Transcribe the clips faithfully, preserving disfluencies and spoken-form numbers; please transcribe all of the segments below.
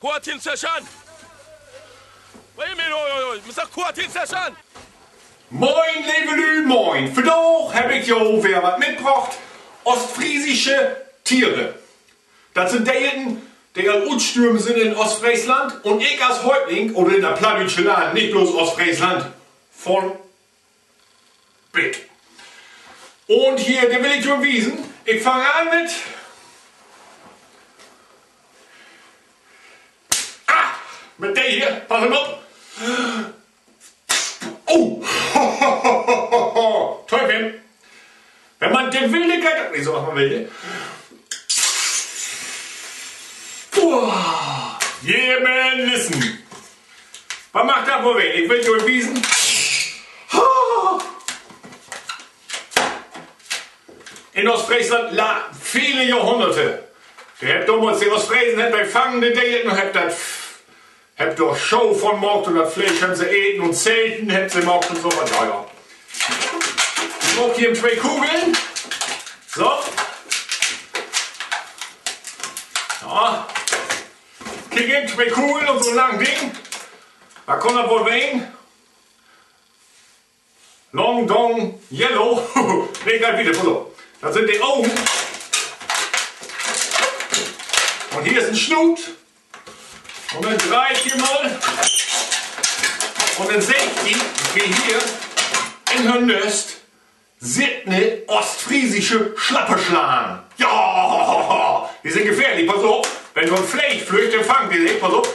Quarantän Session! Wait a minute, oi, oi, oi, Mister Quarantän Session! Moin, leve Lüüd, moin. Vandaag hebb ik jo weer wat mitbrocht. Oostfreesische Tiere. Dat sünd Deerten, de al utstörven sünd in Oostfreesland. Un ik as Häuptling, oder in dat plattdüütsche Land, nich bloots Oostfreesland, von bet. Un hier, de will ik jo wiesen. Ik fang an mit, ah, mit de hier. Pass mal op. Oh! Teufel! Wenn man, de wilde geiht ok nich so, as man will. Boah! Yeah, man, listen. Wat mag dat woll ween? Ik will jo wiesen. In Oostfreesland la-, vele Johrhunnerte. De hebbt domals, de Oostfresen hebbt de fangen, de Deerten, un hebbt dat, hebbt dor Schoh von maakt un dat Fleesch hebbt se eten un Zelten hebbt se maakt un so wat. Ja, ja. Ik maak hier twee Kugeln. So. Ja. Kiek, twee Kugeln un so'n lang Ding. Wat kunn dat woll ween? Long Dong Yellow. Nee, geiht wieder, pass op. Dat sünd de Ogen. Un hier is en Snuut. Un denn dreih ik hier mal. Un denn seht ji, wie hier in hör Nöst sitt 'ne oostfreesische Slapperslang. Ja, de sünd gefährlich, pass op. Wenn dor en Fleeg flüggt, denn fangt de sik, pass op.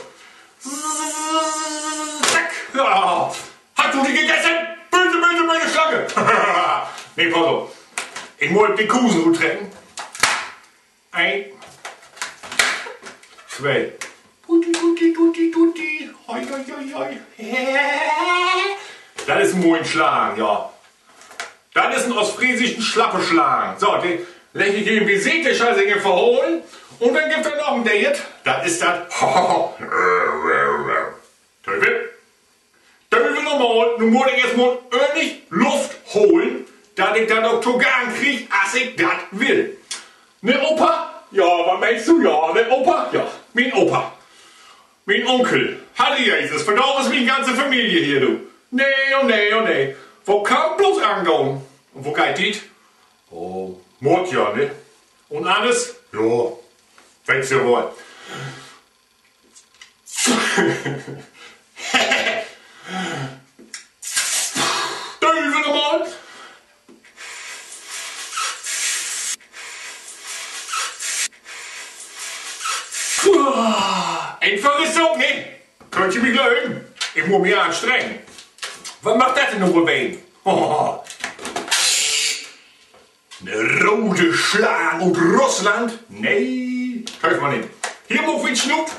Zack, ja. Hast du die gegessen? Böse, böse, böse Slange. Nee, pass op. Ik mutt de Kusen uttrecken. Een. Twee. Tutti, tutti, tutti, tutti. Hoi, hoi, hoi, hoi. Dat is en moien Slang, ja. Dat is en oostfreesischen Slapperslang. So, de legg ik hier in Visite, schall sik verholen. Un denn gifft dat noch en Deert. Dat is dat Tövel. Tövel nochmal. Nu mutt ik eerst mal örnlich Luft holen, dat ik dat ok togang krieg, as ik dat will. Ne, Opa? Ja, wat meenst du? Ja, ne, Opa? Ja, mien Opa. Mien Unkel. Herr Jesus, vandaag is mien ganze Familie hier, du. Nee, oh nee, oh nee. Wo kann 't blots angahn? Un wo geiht dit? Oh, mutt ja, ne? Un anners? Ja, weetst ja woll. Tövel nochmal. Eenfach is dat ok nich. Köönt ji mi glöven? Ik mutt mi anstrengen. Wat mag dat denn nu woll ween? 'Ne rode Slang ut Russland? Nee, köönt wi nich. Hier maakt wi en Snuut.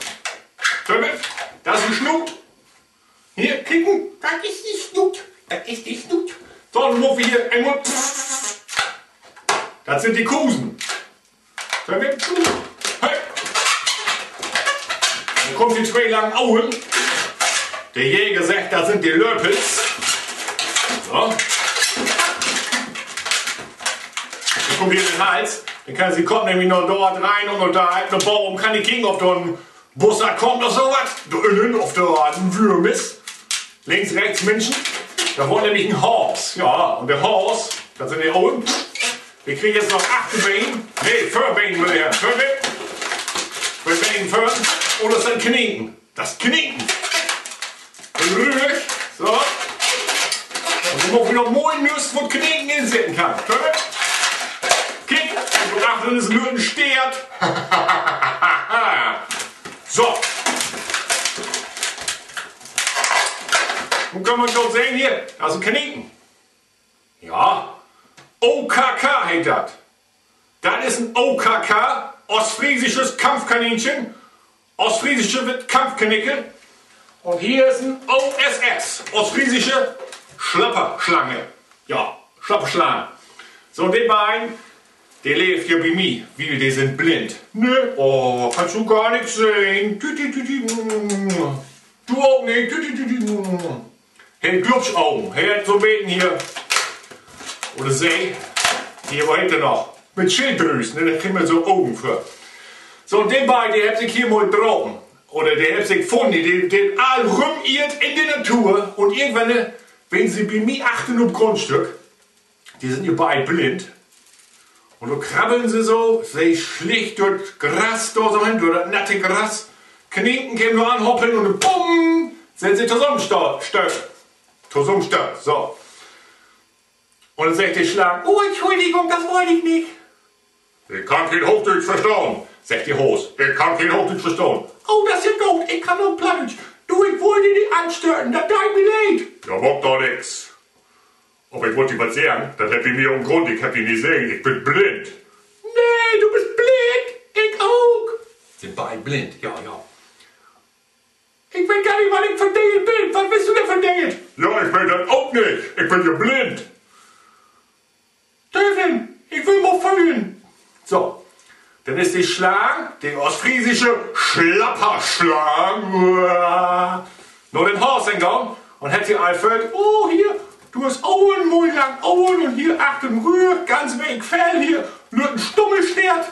Köönt wi? Dat is en Snuut. Hier, kieken. Dat is de Snuut. Dat is de Snuut. So, nu maakt wi hier eenmal. Dat sünd de Kusen. Hey. Denn kummt de twee langen Ogen. De Jäger seggt, dat sünd de Löpels. So. Denn kummt hier den Hals. Denn kann se, de kummt nämlich noch dor rein un dor na baven. Kann de kieken, of dor en Bussard kummt oder so wat. Dor ünnen, of dor en Wurm is. Links, rechts Minschen. Dat warrt nämlich en Haas. Ja, un de Haas, dat sünd de Ogen. De kriggt nu noch Achterbeen. Nee, Vörbeen will he hebben. Vörbeen. Twee Been vörn. Oder is dat Knieken? Dat Knieken. De Rügg. So. Un denn maakt wi noch mooi Nüss, wo 't Knieken in sitten kann. Vörbeen. Kiek, un achtern is en lütten Steert. So. Nu kann man schon sehn hier, also Knieken. Ja, O K K heet dat. Dat is en O K K, Oostfreesisches Kampfkaninchen, Oostfreesische Kampfkanickel. Un hier is en O S S, Oostfreesische Slapperslange. Ja, Slapperslange. So, de beiden, de leevt ja bi mi, wiel de sünd blind. Ne? Oh, kannst du gor nix sehn. Tüti, tüti, mm. Du ok nich. Tüti, tüti, mm. He hett Glubschogen. He hett so 'n beten hier, oder se, hier, wo heet de noch? Mit Schilddrüüs, ne? Dor kriegt man so Ogen för. So, de beiden, de hebbt sik hier mal drapen. Oder de hebbt sik funnen, de, de all rümirrt in de Natur un irgendwann, äh, weren se bi mi achtern op Grundstück. De sünd ja beid blind. Un do krabbeln se so, se sliekt dör dat Gras dor so hen, dör dat natte Gras. Kninken keem nu anhoppeln un bumm, sünd se tosamenstö-, stö-, tosamenstött, so. Un denn seggt de Slang: Oh, Entschuldigung, dat wull ik nich. Ik kann keen Hoochdüütsch verstahn, seggt de Haas. Ik kann keen Hoochdüütsch verstahn. Oh, dat is ja goot, ik kann ok Plattdüütsch. Du, ik wull di nich anstören, dat deit mi leed. Ja, maakt doch nix. Aver ik mutt di wat seggen, dat hett bi mi ok en Grund, ik heff di nich sehn, ik bün blind. Nee, du büst blind? Ik ok. Sünd beid blind, ja, ja. Ik weet gor nich, wat ik för Deert bün. Wat büst du denn för Deert? Ja, ik weet dat ok nich. Ik bün ja blind. Töövin, ik will mal föhlen. So, denn is de Slang, de oostfreesische Slapperslang, na den Haas hen gahn un hett de all föhlt: Oh, hier, du hest Ohren, moi lang Ohren un hier achtern Rügg, ganz week Fell hier, lütten Stummelsteert.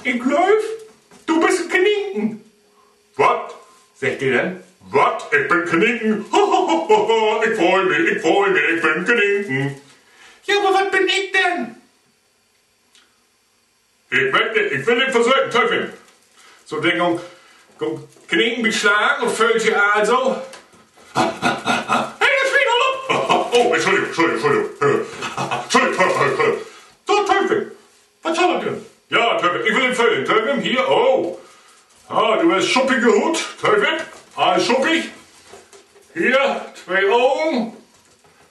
Ik glööv, du büst en Kninken. Wat?, seggt de denn. Wat? Ik bün Kninken? Ik frei mi, ik frei mi, ik bün Kninken. Ja, aver wat bün ik denn? Ik weet nich, ik will dat versöken, Töövin. So, denn kummt Kninken bi Slang un föhlt hier also. Hey, dat Swien, haal op! Oh, Entschuldigung, Entschuldigung, Entschuldigung. Entschuldigung, Entschuldigung, Entschuldigung. So, Töövin, wat schall dat denn? Ja, Töövin, ik will em föhlen. Töövin, hier, oh. Ah, du hest schuppige Huut, Töövin. All schuppig. Hier, twee Ogen.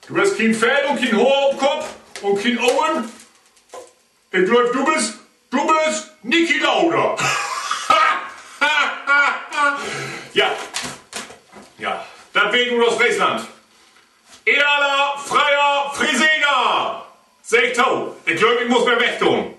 Du hest keen Fell un keen Hoor op Kopp un keen Ohren. Ik glööv, du büst, du büst Niki Lauda. Ja. Ja, dat weer Rudolf Freesland. Ehrler, freier Fresener! Segg to, ik glööv, ik mutt weer wegdoon.